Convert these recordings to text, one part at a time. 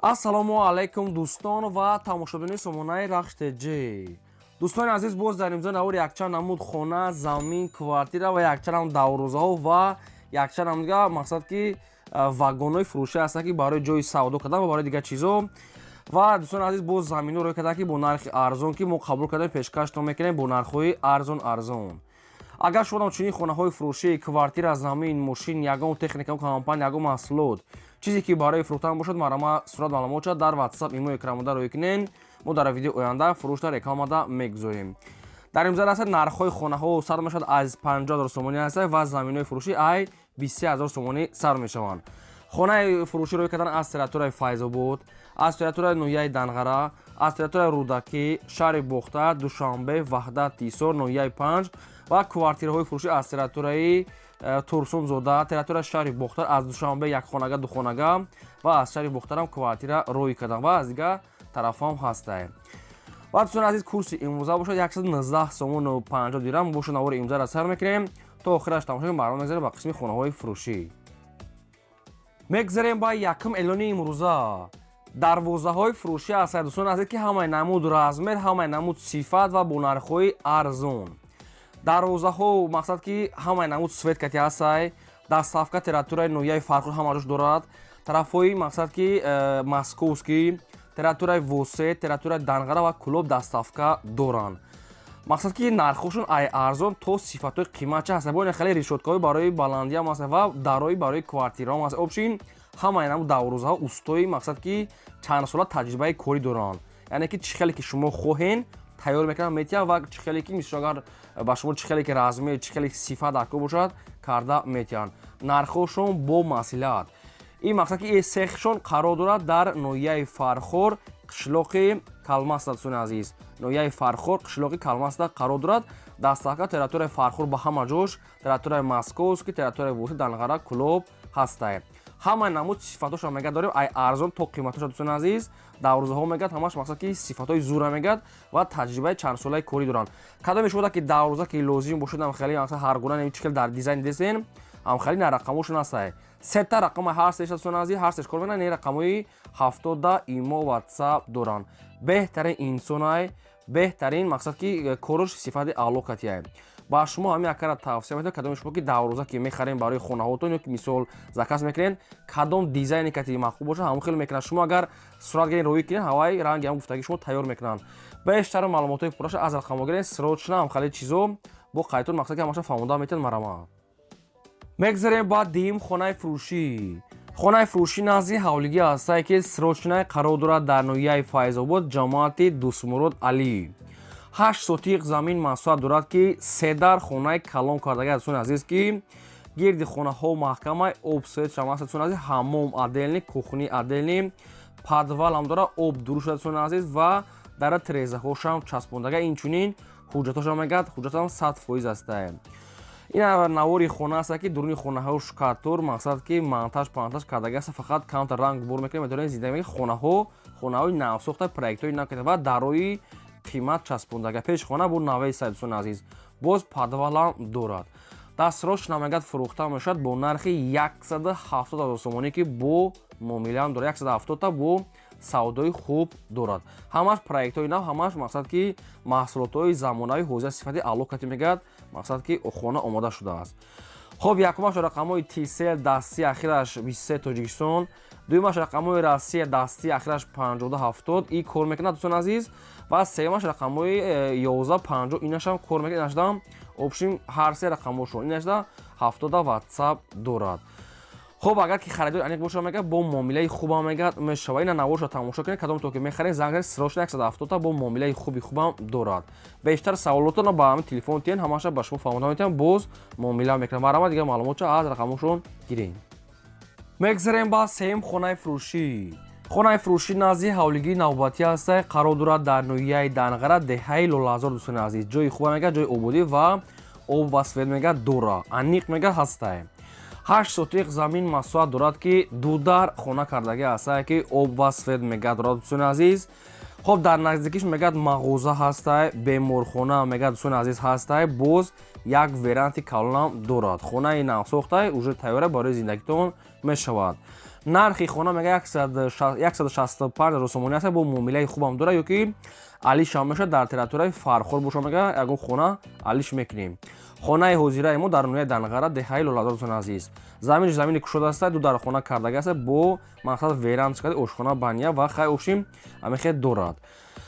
Ассалому алайкум, дӯстон ва тамошобинони сомонаи Рахш ТЖ. Дӯстони азиз, боз дар имзо навори якчанд намуд хона, замин, квартира ва якчанд намуд даврӯзаҳо ва якчанд намудга, мақсад ки вагонҳои фурӯшӣ ҳастанд, ки барои ҷои савдо кардан ва барои дигар чизо. Ва дӯстони азиз, боз заминҳо рӯй карданд, ки бо нархи арзон, ки мо қабул кардем, пешкаштон мекунем бо нархҳои арзон арзон. Агар шумо чунин хонаҳои фурӯшӣ, квартира, замин, мошин, ягон техника, компания, ягон маҳсулот, чизе ки барои фурӯхтан бошад, марама сурат, маълумот шад, дар WhatsApp, имо, экранмода рӯй кунен. Мо дар видеои оянда фурӯшда, рекламада мегузорем. Дар имза раста нархҳои хонаҳо сар мешавад аз 50 ҳазор сомонӣ ҳаста ва заминҳои фурӯшӣ ай 23 ҳазор сомонӣ сар мешаванд. Хонаи фурӯшӣ рӯй кардан аз территорияи Файзобод, аз территорияи ноҳияи Данғара, аз территорияи Рӯдакӣ, шаҳри Бохтар, Душанбе, Ваҳдат, Ҳисор, ноҳияи Панҷ ва квартираҳои фурӯшӣ аз территорияи Турсунзода, территорияи шаҳри Бохтар, аз Душанбе якхонага, духонага ва аз шаҳри Бохтарам квартира рӯй кардан ва аз дигар тарафҳам ҳастае. Ва дӯстони азиз, курси имрӯза бошад 119 сомону 50 дирам бошад. Навори имрӯзаро сар мекунем, то охираш тамошо кунем. Барнома мегзарем ба қисми хонаҳои фурӯшӣ. Мегзарем ба якум эълони имрӯза. Дарвозаҳои фурӯшӣ ҳастанд, дӯстони азиз, ки ҳамаи намуд размер, ҳамаи намуд сифат ва бо нархҳои арзон. Дарвозаҳо, мақсад ки ҳамаи намуд цвет кати ҳастай. Доставка территорияи ноҳияи Фархор ҳама ҷош дорад. Тарафҳои, мақсад ки Московский, территорияи Восе, территорияи Данғара ва Кулоб доставка доранд. Мақсад ки нархҳошон ай арзон то сифатҳои қиматча ҳастанд. Бо хеле решёткаҳои барои баландиам ҳаст ва дарои барои квартираҳом ҳаст. Общем, ҳамаи намуд дарвозаҳо устои, мақсад ки чандсола таҷрибаи корӣ доранд, яъне ки чӣ хеле ки шумо хоҳен, тайёр мекунанд, метиҳанд. Ва чӣ хеле ки, мисол, агар ба шумо чӣ хеле ки размер, чӣ хеле сифат даркор бошад, карда метиҳанд. Нархҳошон бо маслиҳат. Ин, мақсад ки цехшон қарор дорад дар ноҳияи Фархор, қишлоқи Калмаста. Дӯстони азиз, ноҳияи Фархор, қишлоқи Калмаста қарор дорад. Доставка территорияи Фархор ба ҳама ҷош, территорияи Московский, территорияи Воси, Данғара, Кулоб ҳастай. Ҳамаи намуд сифатҳошро мегӯяд дорем, ай арзон то қиматҳоша. Дӯстони азиз, дарвозаҳо мегӯяд ҳамаш, мақсад ки сифатҳои зура мегӯяд ва таҷрибаи чандсолаи корӣ доранд. Кадоме шумо ки дарвоза ки лозим бошад, ҳам хеле ҳар гуна чӣ хел дар дизайн десен, ҳам хеле на рақамҳошон ҳастай. Сета рақама ҳар сеша, дӯстони азиз, ҳар сеш кор мекунанд. Не, рақамҳои 70 имо, WhatsApp доранд. Беҳтарин инсонай, беҳтарин, мақсад ки корш сифати аъло катияй. Ба шумо ҳамин акара тавсия метавон. Кадоми шумо ки дарвоза ки мехарем барои хонаҳотон ё ки, мисол, заказ мекунед, кадом дизайне кати маъқул бошад, ҳамон хел мекунанд. Шумо агар сурат гирен, рӯӣ кунед, ҳаваи ранги ҳам гуфтаги шумо тайёр мекунанд. Бештар маълумотҳои пурраша аз рақамҳо гирен, срочно. Ҳам хеле чизо бо қайтон, мақсад ки ҳамаша фаҳмонда метавонад марама. Мегзарем ба дуюм хонаи фурӯшӣ. Хонаи фурӯшӣ назди ҳавлигӣ ҳастае, ки срочно қарор дорад дар ноҳияи Файзобод, ҷамоати Дӯстмурод Алӣ. 8 сотиқ замин масоҳат дорад, ки седар хонаи калон кардагӣ. Дӯстони азиз, ки гирди хонаҳо маҳкамай, об, свет шамаст. Дӯстони азиз, ҳаммом отдельный, кухни отдельный, подвал ҳам дорад, об дуруст шуда, дӯстони азиз, ва дара тирезаҳошам часпондага. Инчунин ҳуҷҷатҳошам мегӯяд, ҳуҷҷатам 100% ҳастае. Ин навори хона аст, ки дуруни хонаҳо штукатур, мақсад ки монтаж пантаж кардаги аст, фақат камтар ранг бур мекунем, метавонем зиндагӣ. Хонаҳо хонаҳои навсохта, проектҳои нав ва дарои қимат часпондага. Пеши хона бу навеса, дӯстони азиз, боз подвалам дорад. Дастрош намегӯяд, фурӯхта мешавад бо нархи 170 ҳазор сомонӣ, ки бо муомилаам дорад. 170-та бо савдои хуб дорад. Ҳамаш проектҳои нав, ҳамаш, мақсад ки маҳсулотҳои замонавӣ, ҳозира, сифати аъло кати мегӯяд, мақсад ки хона омода шудааст. Хоб, якумаш рақамҳои Тисел, дастӣ, ахираш 23, Тоҷикистон. Дуюмаш рақамҳои Россия, дастӣ, ахираш 50 70, и кор мекунад, дӯстони азиз. Ва сеюмаш рақамҳои 11 50, инашам кор мекунад. Инашдам, общем, ҳар се рақамҳошон инашда 70 WhatsApp дорад. Хоб, агар ки харидор аниқ боша, мегӯяд, бо муомилаи хубам мегӯяд мешава. Ина наворша тамошо кунед. Кадом то ки мехаред, занг занед срочно, 170-та бо муомилаи хуби хубам дорад. Бештар саволотона ба ҳамин телефон тиҳен, ҳамаша ба шумо фаҳмонда метиҳам, боз муомила мекунам. Марҳамат, дигар маълумотча аз рақамҳошон гирем. Мегзарем ба сеюм хонаи фурӯшӣ. Хонаи фурӯшӣ назди ҳавлигии навбатӣ ҳаста, қарор дорад дар ноҳияи Данғара, деҳаи Лолаазор. Дӯстони азиз, ҷои хуба мегӯяд, ҷои ободӣ ва об ва свет мегӯяд дора, аниқ мегӯяд ҳастае. 8 сотиқ замин масоҳат дорад, ки дудар хона кардагӣ ҳастае, ки об ва свет мегӯяд дорад, дӯстони азиз. Хоб, дар наздикиш мегӯяд мағоза ҳастае, беморхона мегӯяд, дӯстони азиз, ҳастае. Боз як веранди калонам дорад. Хонаи навсохтае, уже тайёра барои зиндагитон мешавад. Нархи хона мега 165 000 сомонӣ аст, бо муомилаи хубам дорад, ё ки алишам мешавад. Дар территорияи Фархор боша, мега, ягон хона алиш мекунем. Хонаи ҳозираи мо дар ноҳияи Данғара, деҳаи Лолазор, дӯстони азиз. Заминш замини кушода аст, ду дархона кардаги аст, бо мақсад верандачка, ошхона, баня ва хай общим амихе дорад.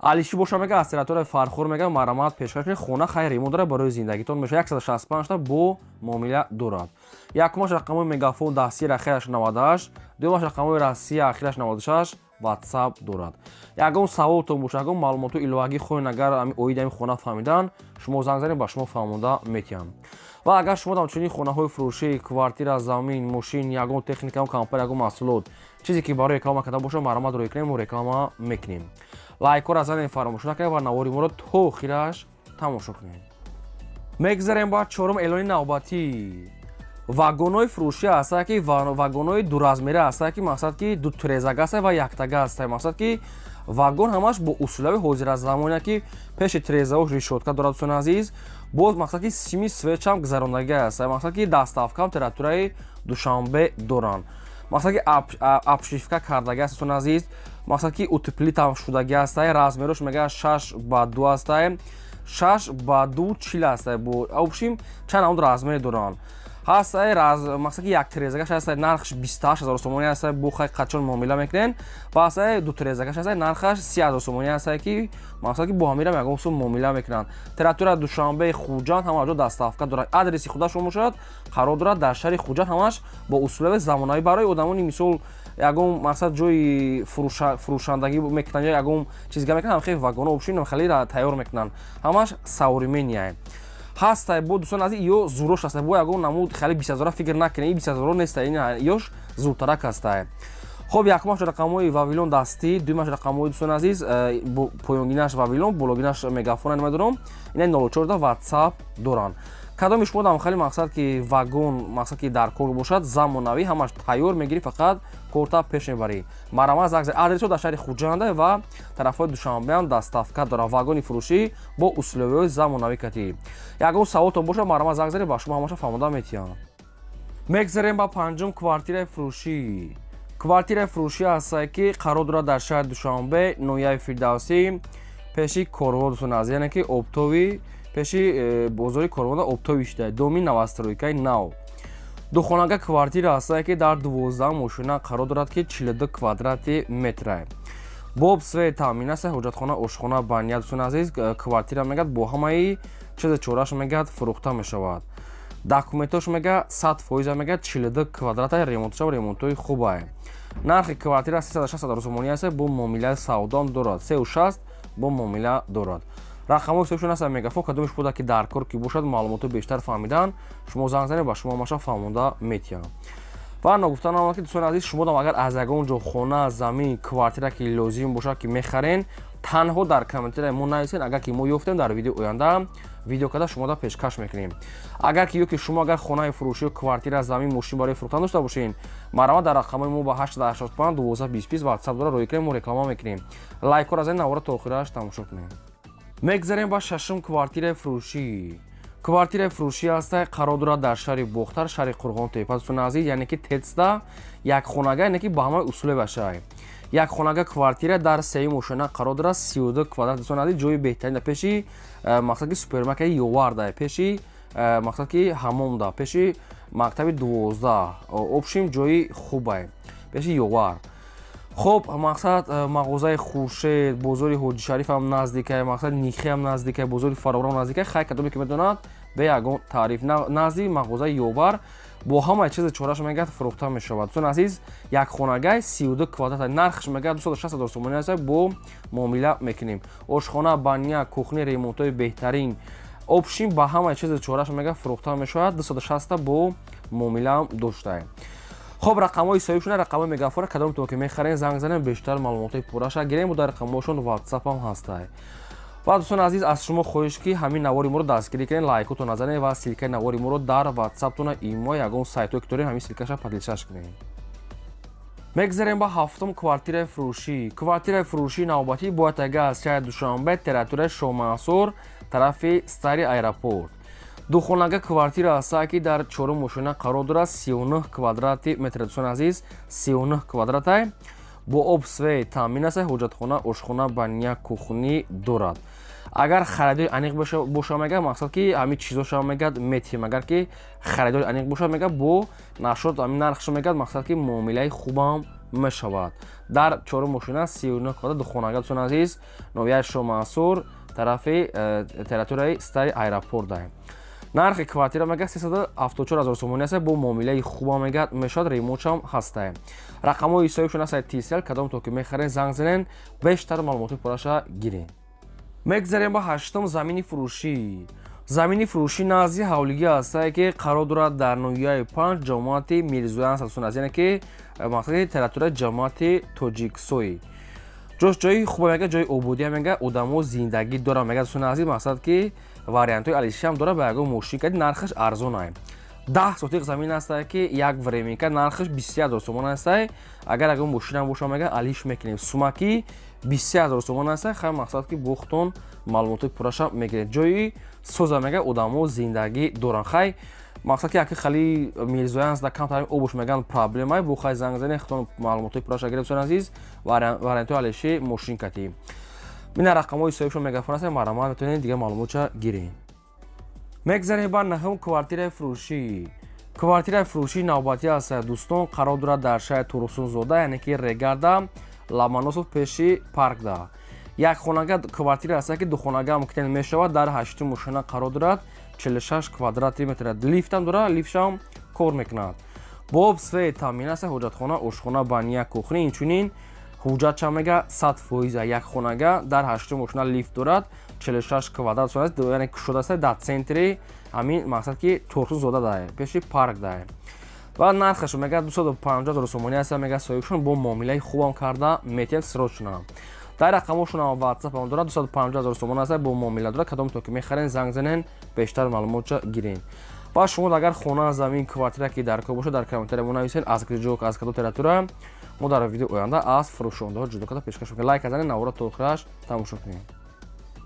Алиши боша, мега, аз территорияи Фархор, мега, марамат пешкаш кунед. Хона хай ремонт дорад, барои зиндагитон мешавад. 165 та бо муомила дорад. Якумаш рақамҳои Мегафон дастир, ахираш 98, дуюмаш рақамҳои Россия, ахираш 96, Ватсап дорад. Ягон саволтон боша, ягон маълумоту иловагӣ хоҳед, агар оиди ами хона фаҳмидан, шумо занг занед, ба шумо фаҳмонда метиҳам. Ва агар шумо ҳамчунин хонаҳои фурӯшӣ, квартира, замин, мошин, ягон техника, ягон компания, ягон маҳсулот, чизе ки барои реклама карда боша, марамат рӯй кунем, мо реклама мекунем. Лайкҳоро занед, фаромӯш накунед ва навори моро то охираш тамошо кунед. Мегзарем ба чорум эълони навбатӣ. Вагонҳои фурӯшӣ ҳастанд, ки вагонҳои дуразмера ҳастанд, ки мақсад ки дутирезага ҳастанд ва яктага ҳастанд. Мақсад ки вагон ҳамаш бо усулави ҳозиразамоне, ки пеши тирезаош решётка дорад, дӯстони азиз. Боз мақсад ки сими свечам гузарондагӣ аст. Мақсад ки доставкам территорияи Душанбе доранд. Мақсад ки обшивка кардагӣ аст, дӯстони азиз. Мақсад ки утеплить ам шудагӣ ҳастай. Размерош мега 6 ба 2 ҳастай, 6 ба 2 40 ҳастай. Бо общим чанд намуд размер доранд ҳастай. Мақсад ки як тирезагаш ҳастай, нархаш 28 000 сомонӣ ҳастай, бо хай қачон муомила мекунен. Ва ҳастай ду тирезагаш ҳастай, нархаш 30 000 сомонӣ ҳастай, ки мақсад ки бо ҳамирам ягон сум муомила мекунанд. Территория Душанбе, Хуҷанд, ҳама ҷо доставка дорад. Адреси худашон бошад, қарор дорад дар шаҳри Хуҷанд. Ҳамаш бо усулави замонавӣ барои одамони, мисол, ягон мақсад ҷои фурӯшандагӣ мекунанд ё ягон чизга мекунанд, хеле вагоно общин хеле тайёр мекунанд. Ҳамаш современный ҳастай. Бо, дӯстон азиз, ё зурош ҳастай, бо ягон намуд хеле 20 0-а фикр накунед, и 20 0-а нестай, ёш зудтарак ҳастай. Хоб, якумаш рақамҳои Вавилон дастӣ, дуюмаш рақамҳои, дӯстони азиз, поёнгинаш Вавилон, бологинаш Мегафона намедорам, ина 04 Ватсап доранд. Кадоми шумо дам хеле мақсад ки вагон, мақсад ки дар кор бошад, замонавӣ, ҳамаш тайёр мегирӣ, фақат корта пеш мебарӣ, марама занг. Адресо дар шаҳри Хуҷанда ва тарафҳои Душанбеам доставка дорад. Вагони фурӯшӣ бо условияҳои замонавӣ катӣ. Ягон саволтон бошад, марама занг занед, ба шумо ҳамаша фаҳмода метиҳам. Мегзарем ба панҷум квартираи фурӯшӣ. Квартираи фурӯшӣ ҳастае, ки қарор дорад дар шаҳри Душанбе, ноҳияи Фирдавсӣ, пеши Корвон, дӯстони азиз, яъне ки оптовый, пеши бозори Корвона, оптовый шуда, доми новостройкаи нав. Духонага квартира ҳастае, ки дар 12 мошина қарор дорад, ки 42 квадрати метра, бо об, свет таъмин аст, ҳоҷатхона, ошхона, баня. Дӯстони азиз, квартира мегӯяд, бо ҳамаи чизи чораш, мегӯяд, фурӯхта мешавад. Документош, мега, 100%, мега, 42 квадрата, ремонтшав, ремонтҳои хубае. Нархи квартира 360 000 сомонӣ аст, бо муомилаи савдоам дорад, 3 60 бо муомила дорад. Рақамҳои ҳисобшон аст Мегафон. Кадомеш буда ки дар кор ки бошад, маълумотҳои бештар фаҳмидан, шумо занг занед, ба шумо ҳамаша фаҳмонда метиҳам. Ва ногуфта намонад, ки, дӯстони азиз, шумо дам агар аз ягон ҷо хона, замин, квартира ки лозим бошад, ки мехарен, танҳо дар комментария мо нависен. Агар ки мо ёфтем, дар видеои оянда видео карда шумода пешкаш мекунем. Агар ки ё ки шумо агар хонаи фурӯшӣ, квартира, замин, мошин барои фурӯхтан дошта бошед, марҳамат, дар рақамҳои мо ба 885 12 20 Ватсап дора, рӯй кунем, мо реклама мекунем. Лайкҳоро занед, навора то охираш тамошо кунем. Мегзарем ба шашум квартираи фурӯшӣ. Квартираи фурӯшӣ ҳаста, қарор дорад дар шаҳри Бохтар, шаҳри Қурғонтепа, дӯстони азиз, яъне ки тецда якхонага, яъне ки ба ҳамаи усуле башай. Якхонага квартира дар сеюм ошона қарор дорад, 32 квадрат, дӯстони азиз, ҷои беҳтарин, дар пеши мақсад ки супермаркети Ёварда, пеши мақсад ки ҳамомда, пеши мактаби 12, общим ҷои хубае, пеши Ёвар. Хоб, мақсад мағозаи Хуршед, бозори Ҳоҷишарифам наздикай, мақсад Нихиам наздикай, бозори Фарорам наздикай. Хай, кадоме ки медонад, бе ягон таъриф, назди мағозаи Ёвар, бо ҳамаи чизи чораш, мегӯяд, фурӯхта мешавад. Дӯстони азиз, якхонагай, 32 квадрат, нархш, мегӯяд, 260 000 сомонӣ аст, бо муомила мекунем. Ошхона, баня, кухня, ремонтҳои беҳтарин, общим ба ҳамаи чизи чораш, мегӯяд, фурӯхта мешавад, 260 бо муомилаам доштаем. Хоб, рақамҳои соҳибшона, рақамҳои Мегафона, кадомтон ки мехарен, занг занем, бештар маълумотҳои пурраша гирем. Бо дар рақамҳошон Ватсапам ҳастай. Ва, дӯстони азиз, аз шумо хоҳиш, ки ҳамин навори моро дастгирӣ кунед, лайкотон назанед ва ссылкаи навори моро дар Ватсаптона, имо, ягон сайтҳое ки дорем, ҳамин ссылкаша поделиться кунед. Мегзарем ба ҳафтум квартираи фурӯшӣ. Квартираи фурӯшии навбатӣ бояд ага аз шаҳри Душанбе, территорияи Шоҳмансур, тарафи старый аэропорт. Духонага квартира ҳаста, ки дар чорум ошёна қарор дорад, 39 квадрати метр, дӯстони азиз, 39 квадратай, бо об, свет таъмин аст, ҳоҷатхона, ошхона, баня, кухни дорад. Агар харидори аниқ боша, мега, мақсад ки ҳамин чизоша, мегад, метиҳем. Агар ки харидори аниқ боша, мега, бо нашот ҳамин нархшо, мегад, мақсад ки муомилаи хубам мешавад. Дар чорум ошёна, 39 квадрат, духонага, дӯстони азиз, ноҳияи Шомансур, тарафи территорияи старый аэропорт даем. Нархи квартира, мега, 374 ҳазор сомонӣ аст, бо муомилаи хуба, мега, мешавад, ремонтшам ҳастае. Рақамҳои ҳисобишон ҳастае Тисел. Кадом то ки мехарен, занг занен, бештар маълумоти пурраша гирен. Мегзарем ба ҳаштум замини фурӯшӣ. Замини фурӯшӣ назди ҳавлигӣ ҳастае, ки қарор дорад дар ноҳияи Панҷ, ҷамоати Мирзоян аст, яъне ки мақсади территорияи ҷамоати Тоҷиксой. Ҷош ҷои хуба, мега, ҷои ободия, мега, одамо зиндагӣ доранд, мега, дӯстони азиз. Мақсад ки вариантҳои алишиам дорад, ба ягон мошин кади нархаш арзонае. 10 сотиқ замин ҳастае, ки як временка нархаш 21 ҳазор сомон ҳастае. Агар ягон мошинам боша, мега, алиш мекунем. Сумакӣ 23 ҳазор сомон ҳастае. Хай, мақсад ки бохтон маълумотои пурраша мегиред. Ҷои соза, мега, одамо зиндагӣ доранд. Хай, мақсад ки яки хали Мирзоян да камтар обуш, меган, проблемай бо. Хай, занг занед, худтон маълумотои пурраша гиред, дӯстони азиз. Вариантҳои алиши мошин катӣ мина рақамҳои ҳисобишон мегафон аст, марҳамат, метавонед дигар маълумотша гиред. Мегзарем ба наҳум квартираи фурӯшӣ. Квартираи фурӯшии навбатӣ аст, дӯстон, қарор дорад дар шаҳри Турсунзода, яъне ки Регарда, Ломоносов пеши паркда. Як хонага квартира аст, ки духонага мумкин мешавад. Дар ҳаштум ошёна қарор дорад, 46 квадрати метр, лифтам дорад, лифтшам кор мекунад, бо об, свет таъмин аст, ҳоҷатхона, ошхона, баня, кухни, инчунин ҳуҷҷатша, мега, 100%. Як хонага дар ҳаштум ошёна, лифт дорад, 46 квадрат, яъне кушода аст, дар центри ҳамин, мақсад ки Турсунзода дае, пеши парк дае. Ва нархаш, мега, 250 ҳазор сомонӣ аст, мега, соҳибшон бо муомилаи хубам карда метиҳад, срочно. Дар рақамҳошон ватсап ам дорад. 250 ҳазор сомон аст, бо муомила дорад. Кадом то ки мехарен, занг занен, бештар маълумотша гирен. Ва шумо агар хона, замин, квартира ки дар кор бошад, дар комментария мо нависен, аз куҷо, аз кадом территория. Мо дар видео оянда аз фурӯшондаҳо ҷудо карда пешкаш мекунем. Лайк занен, навора то охираш тамошо кунем.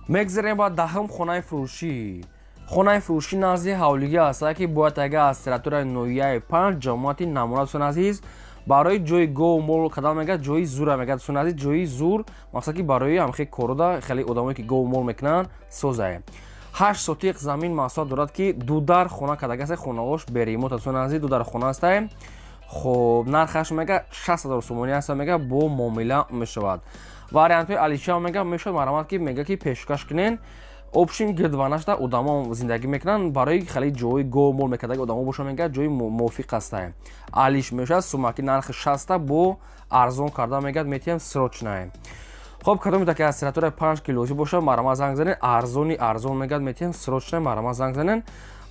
Мегзарем ба даҳум хонаи фурӯшӣ. Хонаи фурӯшӣ назди ҳавлигӣ аст, ки бояд ага аз территорияи ноҳияи Панҷ, ҷамоати Намуна, дӯстони азиз. Барои ҷои гов мол кадан, мега, ҷои зура, мега, дӯстони азиз, ҷои зур, мақсад ки барои ҳамхе корода хеле одамое ки гов мол мекунанд, созае. 8 сотиқ замин масоҳат дорад, ки ду дар хона кардага аст, хонаҳош бе ремонт, дӯстони азиз, ду дар хона астае. Хоб, нархаш, мега, 60 ҳазор сомонӣ аст, мега, бо муомила мешавад. Вариантҳои алишиам, мега, мешавад. Марҳамат ки, мега, ки пешкаш кунен. Общем, гирдванашда одамо зиндагӣ мекунанд. Барои хеле ҷои гов мол мекардаги одамо боша, мега, ҷои мувофиқ астае. Алиш мешавад. Сумаки нархи 60 бо арзон карда, мегӯяд, метиҳем, срочное. Хоб, кадоме ки аз территорияи 5 килоси боша, марҳамат, занг занен. Арзони арзон, мегӯяд, метиҳем, срочное. Марҳамат, занг занен.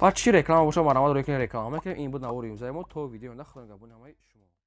Ва чӣ реклама боша, марҳамат, рӯи реклама мекунем. Ин буд навори имрӯзаи мо. То видео оянда, худо нигаҳбони ҳамаи шумо.